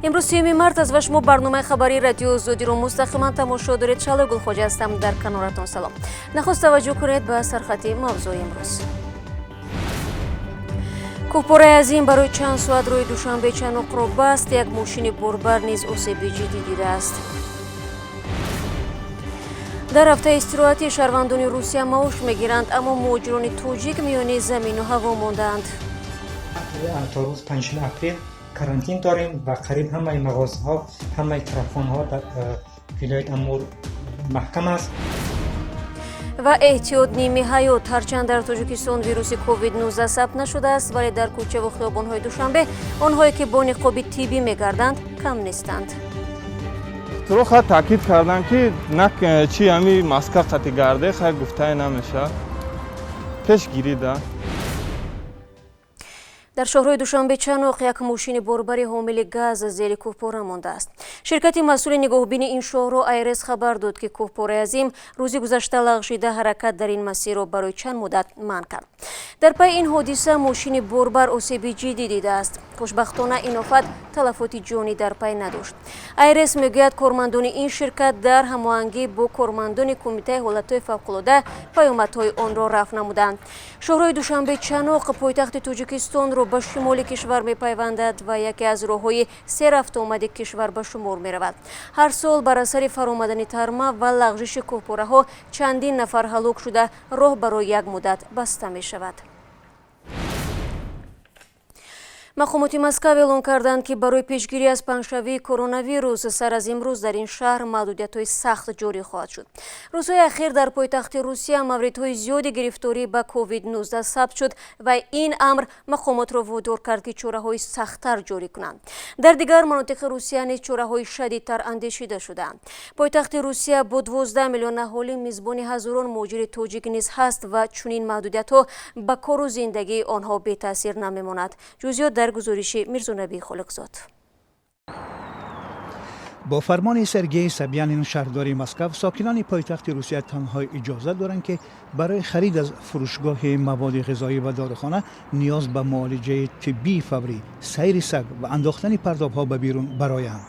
Имрӯз 30 март аст ва шумо барномаи хабарии Радиои Озодиро мустақиман тамошо доред. Шаҳлои Гулхоҷа ҳастам, дар каноратон. Салом. Нахуст таваҷҷӯҳ кунед ба сархати мавзӯи имрӯз. Кӯҳпораи азим барои чанд соат роҳи Душанбе Чаноқро баст. Як мошини борбар низ осеби ҷиддӣ дидааст. Дар ҳафтаи истироҳатӣ шаҳрвандони Русия маош мегиранд, аммо муҳоҷирони тоҷик миёни замину ҳаво мондаанд. То рӯз 5 апрел карантин дорем ва қариб ҳамаи мағозаҳо, ҳамаи тарабхонаҳо дар вилояти Амур маҳкам аст. Ва эҳтиёт ними ҳаёт. Ҳарчанд дар Тоҷикистон вируси COVID-19 сабт нашудааст, вале дар кӯчаву хиёбонҳои Душанбе онҳое, ки бо ниқоби тиббӣ мегарданд, кам нестанд. Туро хай таъкид карданд, ки на чи ҳами маска қати гарде. Хай, гуфтае намешавад, пешгирӣ да. Дар шоҳрои Душанбе Чаноқ як мошини борбари ҳомили газ зери кӯҳпора мондааст. Ширкати масъули нигоҳубини ин шоҳроҳ АйРС хабар дод, ки кӯҳпораи азим рӯзи гузашта лағжида, ҳаракат дар ин масирро барои чанд муддат манъ кард. Дар пайи ин ҳодиса мошини борбар осеби ҷиддӣ дидааст. Хушбахтона, ин офат талафоти ҷонӣ дар пай надошт. АйРС мегӯяд, кормандони ин ширкат дар ҳамоҳангӣ бо кормандони Кумитаи ҳолатҳои фавқулода паёмадҳои онро рафъ намуданд. Шоҳроҳи Душанбе Чаноқ пойтахти Тоҷикистонро ба шимоли кишвар мепайвандад ва яке аз роҳҳои серрафтуомади кишвар ба шумор меравад. Ҳар сол бар асари фаромадани тарма ва лағжиши кӯҳпораҳо чандин нафар ҳалок шуда, роҳ барои як муддат баста мешавад. Мақомоти Москав эълон карданд, ки барои пешгирӣ аз паҳншавии коронавирус сар аз имрӯз дар ин шаҳр маҳдудиятҳои сахт ҷорӣ хоҳад шуд. Рӯзҳои ахир дар пойтахти Русия мавридҳои зиёди гирифторӣ ба COVID-19 сабт шуд ва ин амр мақомотро водор кард, ки чораҳои сахттар ҷорӣ кунанд. Дар дигар манотиқи Русия низ чораҳои шадидтар андешида шудаанд. Пойтахти Русия бо 12 миллион аҳолӣ мизбони ҳазорон муҳоҷири тоҷик низ ҳаст ва чунин маҳдудиятҳо ба кору зиндагии онҳо бетаъсир намемонад. Ҷузъиёт дар гузориши Мирзонабии Холиқзод. Бо фармони Сергей Собянин, шаҳрдори Москав, сокинони пойтахти Русия танҳо иҷозат доранд, ки барои харид аз фурӯшгоҳи маводи ғизоӣ ва дорухона, ниёз ба муолиҷаи тиббии фаврӣ, сайри саг ва андохтани партовҳо ба берун бароянд.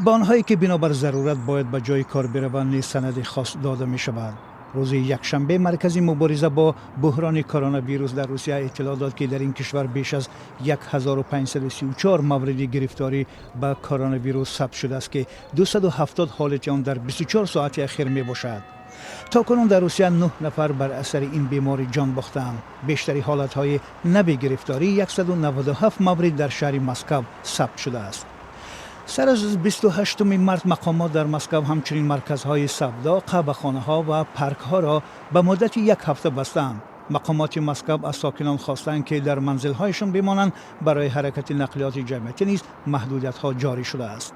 Ба онҳое, ки бинобар зарурат бояд ба ҷои кор бираванд, низ санади хос дода мешавад. Рӯзи якшанбе Маркази мубориза бо буҳрони коронавирус дар Русия иттилоъ дод, ки дар ин кишвар беш аз 1534 мавриди гирифторӣ ба коронавирус сабт шудааст, ки 270 ҳолати он дар 24 соати ахир мебошад. То кунун дар Русия 9 нафар бар асари ин беморӣ ҷон бохтаанд. Бештари ҳолатҳои нави гирифторӣ, 197 маврид, дар шаҳри Москав сабт шудааст. Сар аз 28 март мақомот дар Москав ҳамчунин марказҳои савдо, қаҳвахонаҳо ва паркҳоро ба муддати як ҳафта бастаанд. Мақомоти Москав аз сокинон хостанд, ки дар манзилҳояшон бимонанд. Барои ҳаракати нақлиёти ҷамъиятӣ низ маҳдудиятҳо ҷорӣ шудааст.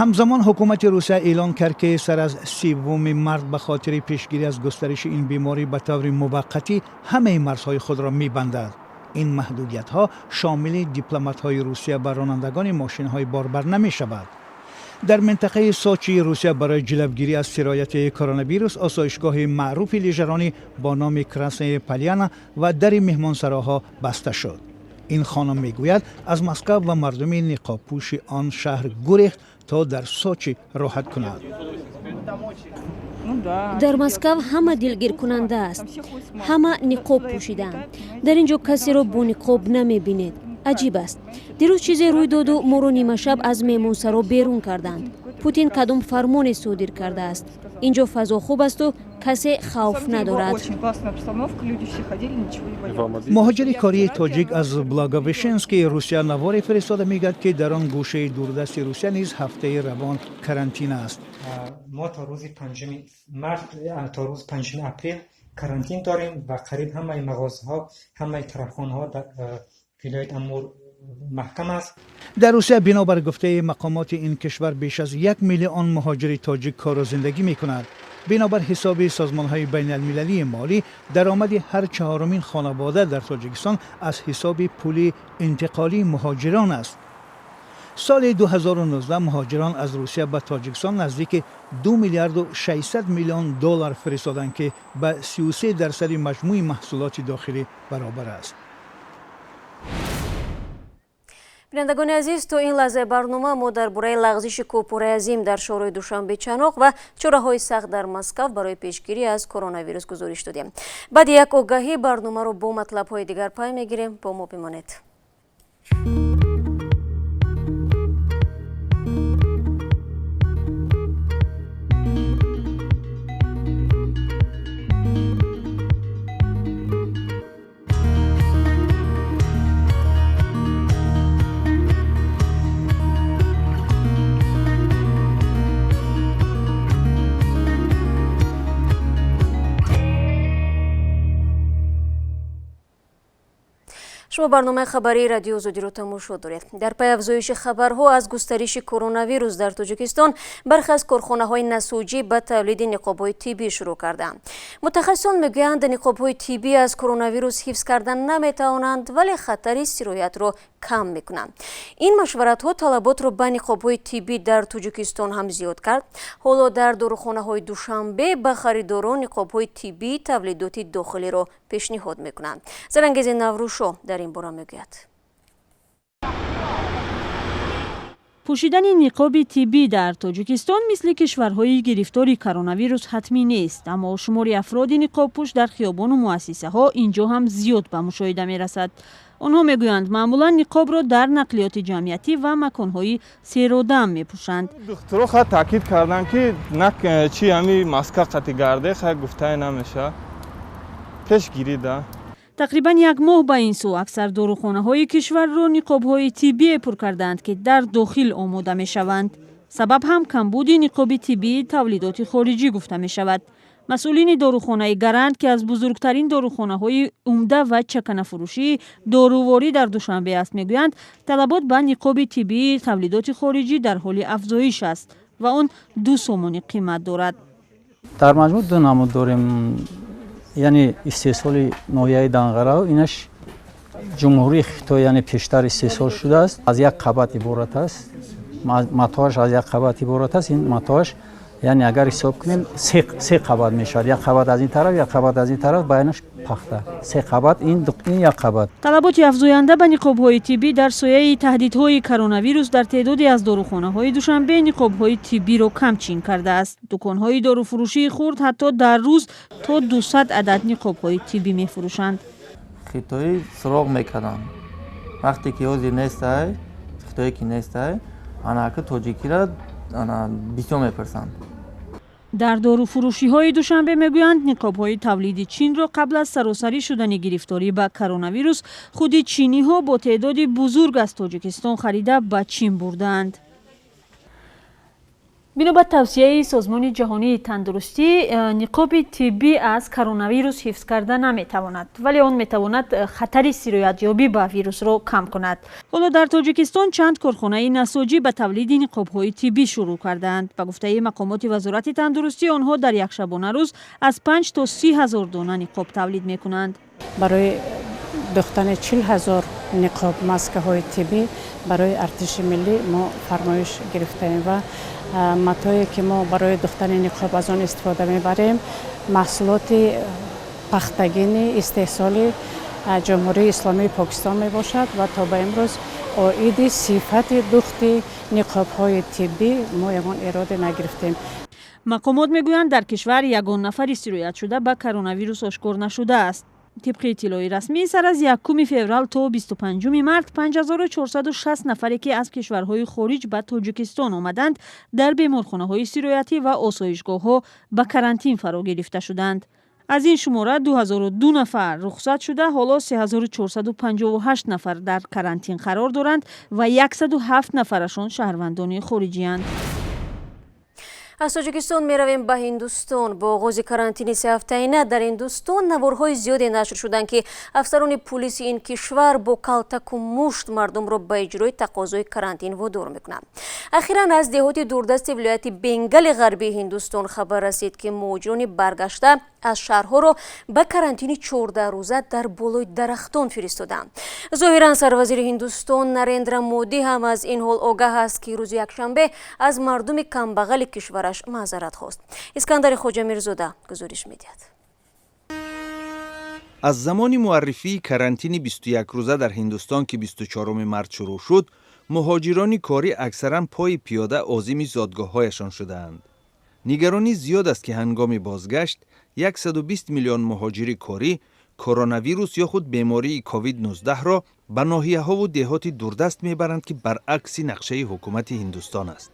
Ҳамзамон ҳукумати Русия эълон кард, ки сар аз 30 март ба хотири пешгирӣ аз густариши ин беморӣ ба таври муваққатӣ ҳамаи марзҳои худро мебандад. Ин маҳдудиятҳо шомили дипломатҳои Русия ва ронандагони мошинҳои борбар намешавад. Дар минтақаи Сочии Русия барои ҷилавгирӣ аз сирояти коронавирус осоишгоҳи маъруфи лижаронӣ бо номи Красная Поляна ва дари меҳмонсароҳо баста шуд. Ин хонум мегӯяд, аз Москав ва мардуми ниқобпӯши он шаҳр гурехт, то дар Сочи роҳат кунад. Дар Москав ҳама дилгиркунанда аст, ҳама ниқоб пӯшидаанд. Дар ин ҷо касеро бо ниқоб намебинед. Аҷиб аст. Дирӯз чизе рӯй доду моро нимашаб аз меҳмонсаро берун карданд. Путин кадом фармоне содир кардааст? Ин ҷо фазо хуб асту касе хавф надорад. Муҳоҷири кории тоҷик аз Благовещенски Русия наворе фиристода, мегӯяд, ки дар он гӯшаи дурдасти Русия низ ҳафтаи равон карантин аст. Мо то рӯзи 5 март, то рӯзи 5 апрел карантин дорем ва қариб ҳамаи мағозаҳо, ҳамаи тарабхонаҳо дар вилояти Амур маҳкам аст. Дар Русия, бинобар гуфтаи мақомоти ин кишвар, беш аз 1 миллион муҳоҷири тоҷик кору зиндагӣ мекунад. Бинобар ҳисоби созмонҳои байналмилалии молӣ, даромади ҳар чаҳорумин хонавода дар Тоҷикистон аз ҳисоби пули интиқолии муҳоҷирон аст. Соли 2019 муҳоҷирон аз Русия ба Тоҷикистон наздики 2 миллиарду 600 миллион доллар фиристоданд, ки ба 33 дарсади маҷмӯи маҳсулоти дохилӣ баробар аст. Бинандагони азиз, то ин лаҳзаи барнома мо дар бораи лағзиши кӯҳпораи азим дар шоҳрои Душанбе Чаноқ ва чораҳои сахт дар Москав барои пешгирӣ аз коронавирус гузориш додем. Баъди як огаҳӣ барномаро бо матлабҳои дигар пай мегирем. Бо мо бимонед. Шумо барномаи хабарии Радиои Озодиро тамошо доред. Дар пай афзоиши хабарҳо аз густариши коронавирус дар Тоҷикистон, бархе аз корхонаҳои насоҷӣ ба тавлиди ниқобҳои тиббӣ шурӯъ карданд. Мутахассисон мегӯянд, ниқобҳои тиббӣ аз коронавирус ҳифз кардан наметавонанд, вале хатари сироятро кам мекунанд. Ин машваратҳо талаботро ба ниқобҳои тиббӣ дар Тоҷикистон ҳам зиёд кард. Ҳоло дар дорухонаҳои Душанбе ба харидорон ниқобҳои тиббии тавлидоти дохилиро пешниҳод мекунанд. Зарангези Наврӯзшо дар ин бора мегӯяд. Пӯшидани ниқоби тиббӣ дар Тоҷикистон мисли кишварҳои гирифтори коронавирус ҳатмӣ нест, аммо шумори афроди ниқобпӯш дар хиёбону муассисаҳо инҷо ҳам зиёд ба мушоҳида мерасад. Онҳо мегӯянд, маъмулан ниқобро дар нақлиёти ҷамъиятӣ ва маконҳои серодам мепӯшанд. Духтуро хай таъкид карданд, ки на чи ҳами маска қати гарде, хай гуфтае намеша, пешгирӣ да. Тақрибан як моҳ ба ин сӯ аксар дорухонаҳои кишварро ниқобҳои тиббие пур кардаанд, ки дар дохил омода мешаванд. Сабаб ҳам камбуди ниқоби тиббии тавлидоти хориҷӣ гуфта мешавад. Масъулини дорухонаи Гарант, ки аз бузургтарин дорухонаҳои умда ва чаканафурӯшии доруворӣ дар Душанбе аст, мегӯянд, талабот ба ниқоби тиббии тавлидоти хориҷӣ дар ҳоли афзоиш аст ва он 2 сомонӣ қимат дорад. Дар маҷмӯъ ду намуд дорем, яъне истеҳсоли ноҳияи Данғара, инаш Ҷумҳурии Хитой, яъне пештар истеҳсол шудааст. Аз як қабат иборат аст, матоаш аз як қабат иборат аст. Ин матоаш, яъне агар ҳисоб кунем, се қабат мешавад: як қабат аз ин тараф, як қабат аз ин тараф, байнаш пахта, се қабат. Ин як қабат. Талаботи афзоянда ба ниқобҳои тиббӣ дар сояи таҳдидҳои коронавирус дар теъдоде аз дорухонаҳои Душанбе ниқобҳои тиббиро камчин кардааст. Дуконҳои доруфурӯшии хурд ҳатто дар рӯз то 200 адад ниқобҳои тиббӣ мефурӯшанд. Хитоӣ суроғ мекарданд, вақте ки ҳозир нестай, хитоӣ ки нестай, анака тоҷикира ана бисёр мепурсанд. Дар доруфурӯшиҳои Душанбе мегӯянд, ниқобҳои тавлиди Чинро қабл аз саросарӣ шудани гирифторӣ ба коронавирус худи чиниҳо бо теъдоди бузург аз Тоҷикистон харида ба Чин бурдаанд. Бино ба тавсияи Созмони ҷаҳонии тандурустӣ, ниқоби тиббӣ аз коронавирус ҳифз карда наметавонад, вале он метавонад хатари сироятёбӣ ба вирусро кам кунад. Ҳоло дар Тоҷикистон чанд корхонаи насоҷӣ ба тавлиди ниқобҳои тиббӣ шурӯъ кардаанд. Ба гуфтаи мақомоти Вазорати тандурустӣ, онҳо дар як шабонарӯз аз 5 то 30 ҳазор дона ниқоб тавлид мекунанд. Барои духтани 40 000 ниқоб, маскаҳои тиббӣ барои артиши миллӣ мо фармоиш гирифтаем ва матое ки мо барои духтани ниқоб аз он истифода мебарем, маҳсулоти пахтагини истеҳсоли Ҷумҳурии Исломии Покистон мебошад ва то ба имрӯз оиди сифати духти ниқобҳои тиббӣ мо ягон эроде нагирифтем. Мақомот мегӯянд, дар кишвар ягон нафари сироятшуда ба коронавирус ошкор нашудааст. Тибқи иттилои расмӣ, сар аз 1 феврал то 25 март 5460 нафаре, ки аз кишварҳои хориҷ ба Тоҷикистон омаданд, дар беморхонаҳои сироятӣ ва осоишгоҳҳо ба карантин фаро гирифта шуданд. Аз ин шумора 2002 нафар рухсат шуда, ҳоло 3458 нафар дар карантин қарор доранд ва 107 нафарашон шаҳрвандони хориҷиянд. Аз Тоҷикистон меравем ба Ҳиндустон. Бо оғози карантини сеҳафтаина дар Ҳиндустон наворҳои зиёде нашр шуданд, ки афсарони пулиси ин кишвар бо калтаку мушт мардумро ба иҷрои тақозои карантин водор мекунанд. Ахиран аз деҳоти дурдасти вилояти Бенгали Ғарбии Ҳиндустон хабар расид, ки муҳоҷирони баргашта аз шаҳрҳоро ба карантини 14 рӯза дар болои дарахтон фиристоданд. Зоҳиран, сарвазири Ҳиндустон Нарендра Модӣ ҳам аз ин ҳол огаҳ аст, ки рӯзи якшанбе аз мардуми камбағали кишвараш маъзарат хост. Искандари Хоҷамирзода гузориш медиҳад. Аз замони муаррифии карантини 21-рӯза дар Ҳиндустон, ки 24 март шурӯъ шуд, муҳоҷирони корӣ аксаран пои пиёда озими зодгоҳҳояшон шудаанд. Нигаронӣ зиёд аст, ки ҳангоми бозгашт 120 миллион муҳоҷири корӣ коронавирус ё худ бемории COVID-19-ро ба ноҳияҳову деҳоти дурдаст мебаранд, ки баръакси нақшаи ҳукумати Ҳиндустон аст.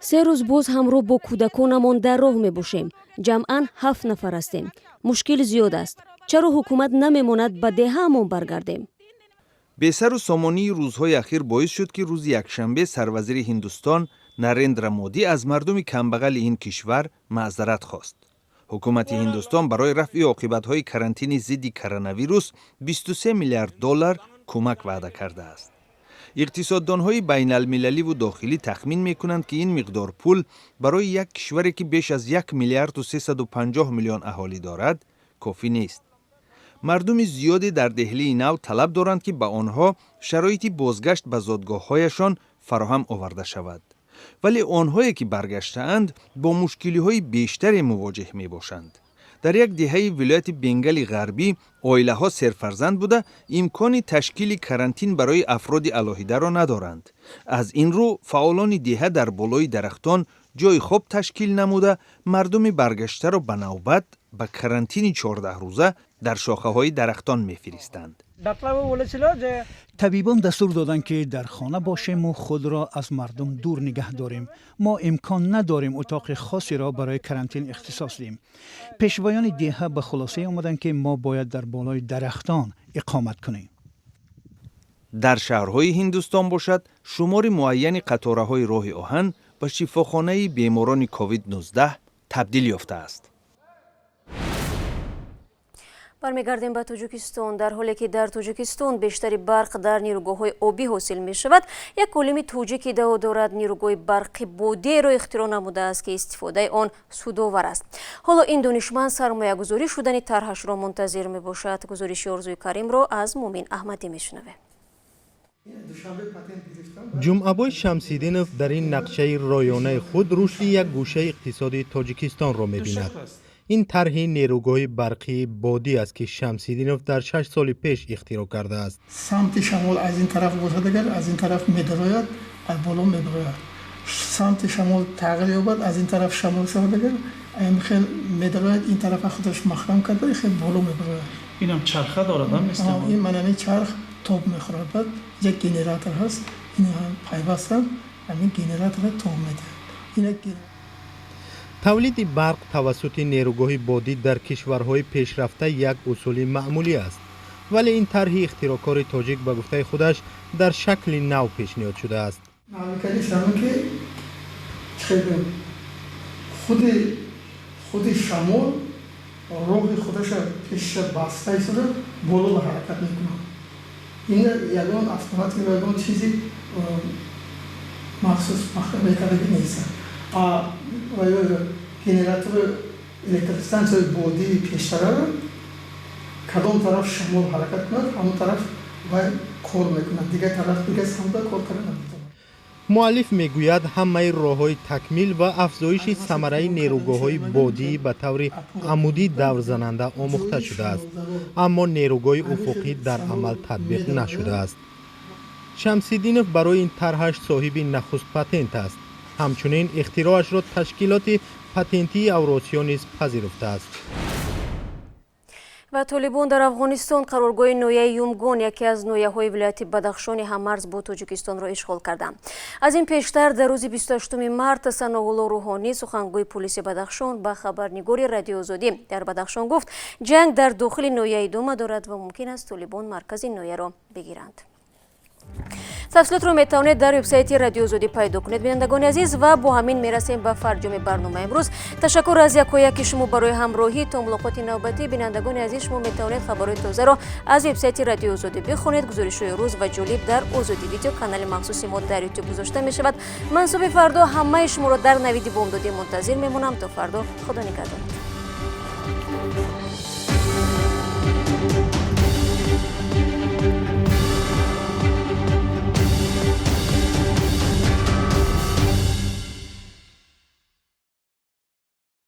3 рӯз боз ҳамроҳ бо кӯдаконамон дар роҳ мебошем. Ҷамъан ҳафт нафар ҳастем. Мушкил зиёд аст. Чаро ҳукумат намемонад ба деҳаамон баргардем? Бесару сомонии рӯзҳои ахир боис шуд, ки рӯзи якшанбе сарвазири Ҳиндустон Нарендра Модӣ аз мардуми камбағали ин кишвар маъзарат хост. Ҳукумати Ҳиндустон барои рафъи оқибатҳои карантини зидди коронавирус 23 миллиард доллар кӯмак ваъда кардааст. Иқтисоддонҳои байналмилаливу дохилӣ тахмин мекунанд, ки ин миқдор пул барои як кишваре, ки беш аз 1 миллиарду 350 миллион аҳолӣ дорад, кофӣ нест. Мардуми зиёде дар Деҳлии Нав талаб доранд, ки ба онҳо шароити бозгашт ба зодгоҳҳояшон фароҳам оварда шавад, вале онҳое ки баргаштаанд, бо мушкилиҳои бештаре мувоҷеҳ мебошанд. Дар як деҳаи вилояти Бенгали Ғарбӣ оилаҳо серфарзанд буда, имкони ташкили карантин барои афроди алоҳидаро надоранд. Аз ин рӯ фаъолони деҳа дар болои дарахтон ҷойи хоб ташкил намуда, мардуми баргаштаро ба навбат ба карантини 14-рӯза дар шохаҳои дарахтон мефиристанд. Табибон дастур доданд, ки дар хона бошему худро аз мардум дур нигаҳ дорем. Мо имкон надорем утоқи хосеро барои карантин ихтисос диҳем. Пешвоёни деҳа ба хулосае омаданд, ки мо бояд дар болои дарахтон иқомат кунем. Дар шаҳрҳои Ҳиндустон бошад, шумори муайяни қатораҳои роҳи оҳан ба шифохонаи беморони COVID-19 табдил ёфтааст. Бармегардем ба Тоҷикистон. Дар ҳоле ки дар Тоҷикистон бештари барқ дар нерӯгоҳҳои обӣ ҳосил мешавад, як олими тоҷик иддао дорад, нерӯгоҳи барқи бодиеро ихтироъ намудааст, ки истифодаи он судовар аст. Ҳоло ин донишманд сармоягузорӣ шудани тарҳашро мунтазир мебошад. Гузориши Орзуи Каримро аз Мумин Аҳмадӣ мешунавем. Ҷумъабой Шамсиддинов дар ин нақшаи роёнаи худ рушди як гӯшаи иқтисоди Тоҷикистонро мебинад. Ин тарҳи нерӯгоҳи барқии бодӣ аст, ки Шамсиддинов дар 6 соли пеш ихтироъ кардааст. Самти шамол аз ин тараф бошад, агар аз ин тараф медарояд, аз боло медарояд. Самти шамол тағйир ёбад, аз ин тараф шамол шавад, агар ин хел медарояд, ин тарафа худаш маҳкам карда, хел боло мебарояд. Инам чарха дорад? Ин манани чарх тоб мехӯрад. Баъд як генератор ҳаст, ин пайвастан ҳамин генератора тоб медиҳад. Тавлиди барқ тавассути нерӯгоҳи бодӣ дар кишварҳои пешрафта як усули маъмулӣ аст, вале ин тарҳи ихтироъкори тоҷик, ба гуфтаи худаш, дар шакли нав пешниҳод шудааст. Навикариш ҳамин ки худи шамол роҳи худаша пешша баста истода, боло ба ҳаракат мекунад. Ин ягон автоматик, ягон чизи махсус мекардаги нест. Генератори электростанцияи бодии пештараро кадом тараф шамол ҳаракат кунад, ҳамон тараф вай кор мекунад, дигар тараф, дигар самта кор карда наметавонад. Муаллиф мегӯяд, ҳамаи роҳҳои такмил ва афзоиши самараи нерӯгоҳҳои бодӣ ба таври амудӣ даврзананда омӯхта шудааст, аммо нерӯгоҳи уфуқӣ дар амал татбиқ нашудааст. Шамсиддинов барои ин тарҳаш соҳиби нахуст патент аст. Ҳамчунин ихтироашро ташкилоти патентии Авросиё низ пазируфтааст. Ва толибон дар Афғонистон қароргоҳи ноҳияи Юмгон, яке аз ноҳияҳои вилояти Бадахшони ҳаммарз бо Тоҷикистонро, ишғол карданд. Аз ин пештар, дар рӯзи 28 март, Саноулло Рӯҳонӣ, сухангӯи пулиси Бадахшон, ба хабарнигори Радиои Озодӣ дар Бадахшон гуфт, ҷанг дар дохили ноҳия идома дорад ва мумкин аст толибон маркази ноҳияро бигиранд. Тафсилотро метавонед дар вебсайти Радиои Озодӣ пайдо кунед. Бинандагони азиз, ва бо ҳамин мерасем ба фарҷоми барномаи имрӯз. Ташаккур аз якояки шумо барои ҳамроҳӣ. То мулоқоти навбатӣ. Бинандагони азиз, шумо метавонед хабарҳои тозаро аз вебсайти Радиои Озодӣ бихонед. Гузоришҳои рӯз ва ҷолиб дар Озодӣ Видео, канали махсуси мо дар Ютуб, гузошта мешавад. Ман субҳи фардо ҳамаи шуморо дар Навиди бомдодӣ мунтазир мемонам. То фардо, Худо нигаҳдорат.